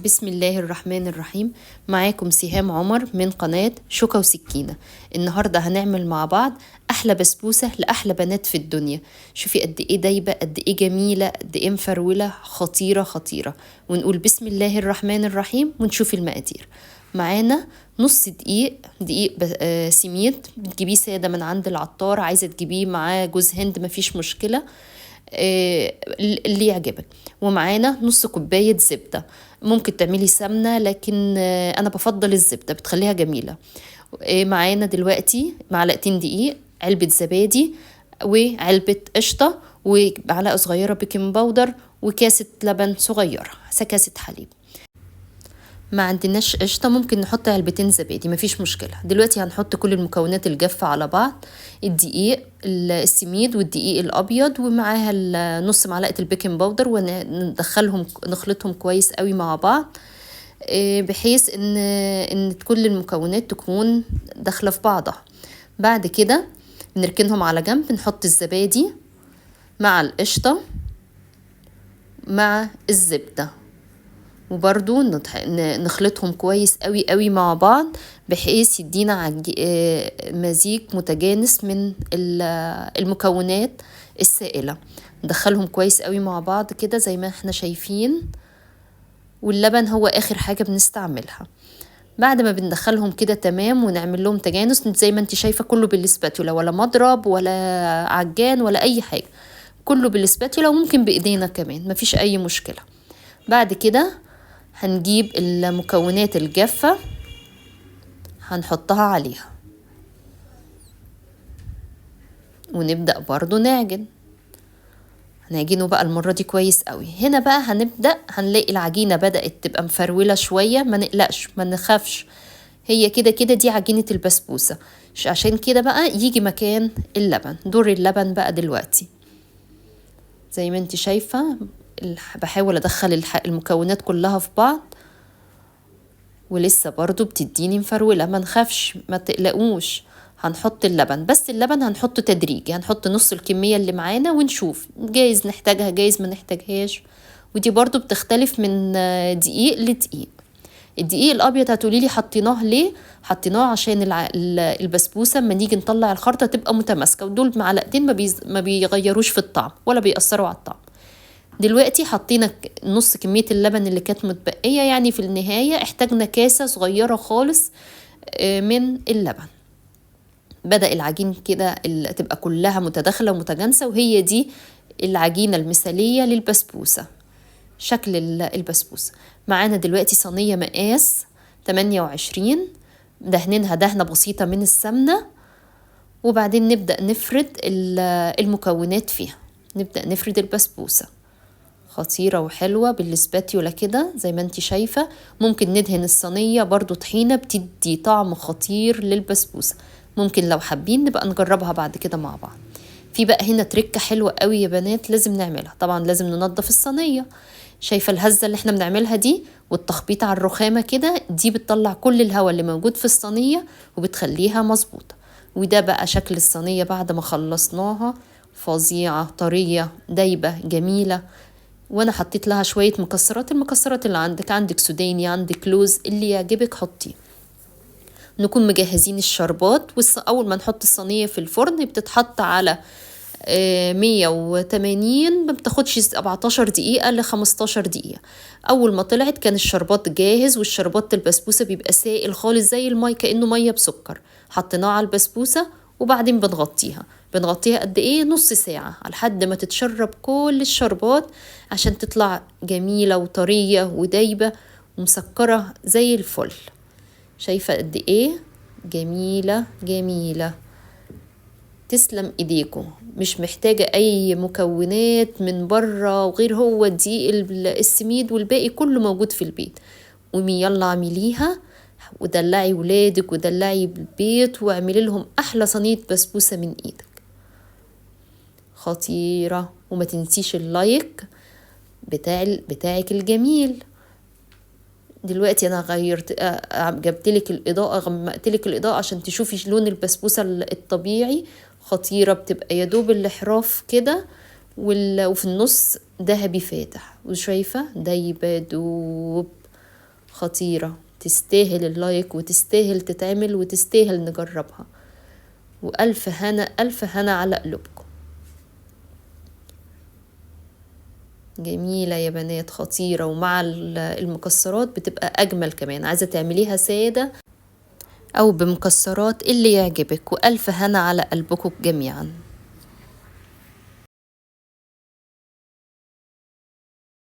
بسم الله الرحمن الرحيم. معاكم سهام عمر من قناة شوكة وسكينة. النهاردة هنعمل مع بعض أحلى بسبوسة لأحلى بنات في الدنيا. شوفي قد إيه دايبة، قد إيه جميلة، قد إيه مفرولة، خطيرة خطيرة. ونقول بسم الله الرحمن الرحيم ونشوف المقادير. معانا نص دقيق، دقيق سميد، بتجيبيه سادة من عند العطار، عايزة تجيبيه معاه جوز هند مفيش مشكلة، اللي يعجبك. ومعانا نص كوباية زبدة، ممكن تعملي سمنة لكن أنا بفضل الزبدة بتخليها جميلة. معانا دلوقتي معلقتين دقيق، علبة زبادي، وعلبة قشطة، ومعلقة صغيرة baking powder، وكاسة لبن صغيرة، كاسة حليب. ما عندناش قشطة ممكن نحط علبتين زبادي مفيش مشكلة. دلوقتي هنحط كل المكونات الجافة على بعض، الدقيق السميد والدقيق الأبيض، ومعاها نص معلقة ال baking powder، وندخلهم نخلطهم كويس قوي مع بعض، بحيث ان كل المكونات تكون داخلة في بعضها. بعد كده بنركنهم على جنب، نحط الزبادي مع القشطة مع الزبدة، وبرضو نخلطهم كويس قوي قوي مع بعض، بحيث يدينا مزيج متجانس من المكونات السائلة. ندخلهم كويس قوي مع بعض كده زي ما احنا شايفين، واللبن هو اخر حاجة بنستعملها. بعد ما بندخلهم كده تمام ونعمل لهم تجانس زي ما انت شايفة، كله بال spatula، ولا مضرب ولا عجان ولا اي حاجة، كله بال spatula، وممكن بايدينا كمان مفيش اي مشكلة. بعد كده هنجيب المكونات الجافة هنحطها عليها، ونبدأ برضو نعجن. هنعجنه بقى المرة دي كويس قوي. هنا بقى هنلاقي العجينة بدأت تبقى مفرولة شوية، ما نقلقش ما نخافش، هي كده كده دي عجينة البسبوسة، عشان كده بقى يجي مكان اللبن، دور اللبن بقى دلوقتي. زي ما انت شايفة بحاول ادخل المكونات كلها في بعض، ولسه برضو بتديني مفرولة، ما نخافش ما تقلقوش. هنحط اللبن، بس اللبن هنحطه تدريجي، هنحط نص الكمية اللي معانا ونشوف، جايز نحتاجها جايز ما نحتاجهاش. ودي برضو بتختلف من دقيق لدقيق. الدقيق الابيض هتقولي لي حطيناه ليه؟ حطيناه عشان البسبوسة اما نيجي نطلع الخرطة تبقى متماسكة، ودول معلقتين ما بيغيروش في الطعم ولا بيأثروا على الطعم. دلوقتي حطينا نص كمية اللبن اللي كانت متبقية، يعني في النهاية احتاجنا كاسة صغيرة خالص، من اللبن. بدأ العجين كده تبقى كلها متداخلة ومتجانسة، وهي دي العجينة المثالية للبسبوسة، شكل البسبوسة. معانا دلوقتي صينية مقاس 28، دهنينها دهنة بسيطة من السمنة، وبعدين نبدأ نفرد المكونات فيها، نبدأ نفرد البسبوسة. خطيرة وحلوة بالسباتيولا كده زي ما انتي شايفة. ممكن ندهن الصينية برضو طحينة، بتدي طعم خطير للبسبوسة. ممكن لو حابين نبقى نجربها بعد كده مع بعض. في بقى هنا تركة حلوة قوي يا بنات لازم نعملها، طبعا لازم ننظف الصينية. شايفة الهزة اللي احنا بنعملها دي والتخبيط على الرخامة كده، دي بتطلع كل الهواء اللي موجود في الصينية وبتخليها مظبوطة. وده بقى شكل الصينية بعد ما خلصناها، فظيعة، طرية، دايبة، جميلة. وانا حطيت لها شوية مكسرات، المكسرات اللي عندك، عندك سوداني، عندك لوز، اللي يعجبك حطيه. نكون مجهزين الشربات، اول ما نحط الصينية في الفرن بتتحط على 180، ما بتاخدش 17 دقيقة ل 15 دقيقة. اول ما طلعت كان الشربات جاهز، والشربات البسبوسة بيبقى سائل خالص زي المي، كأنه مية بسكر. حطيناه على البسبوسة وبعدين بنغطيها. بنغطيها قد ايه؟ نص ساعة، على حد ما تتشرب كل الشربات عشان تطلع جميلة وطرية ودايبة ومسكرة زي الفل. شايفة قد ايه جميلة؟ جميلة، تسلم ايديكم. مش محتاجة اي مكونات من بره، وغير هو دقيق السميد والباقي كله موجود في البيت. قومي يلا اعمليها ودلعي ولادك ودلعي البيت، واعملي لهم احلى صينية بسبوسة من ايدك، خطيرة. وما تنسيش اللايك بتاعك الجميل. دلوقتي انا جبت لك الاضاءة، غمقت لك الاضاءة عشان تشوفي لون البسبوسة الطبيعي. خطيرة، بتبقى يا دوب الاحراف كده وفي النص ذهبي فاتح، وشايفة دايبة دوب، خطيرة، تستاهل ال like وتستاهل تتعمل وتستاهل نجربها. وألف هنا ألف هنا على قلوبكم. جميلة يا بنات، خطيرة، ومع المكسرات بتبقى أجمل كمان. عايزة تعمليها سادة أو بمكسرات اللي يعجبك. وألف هنا على قلبكم جميعا.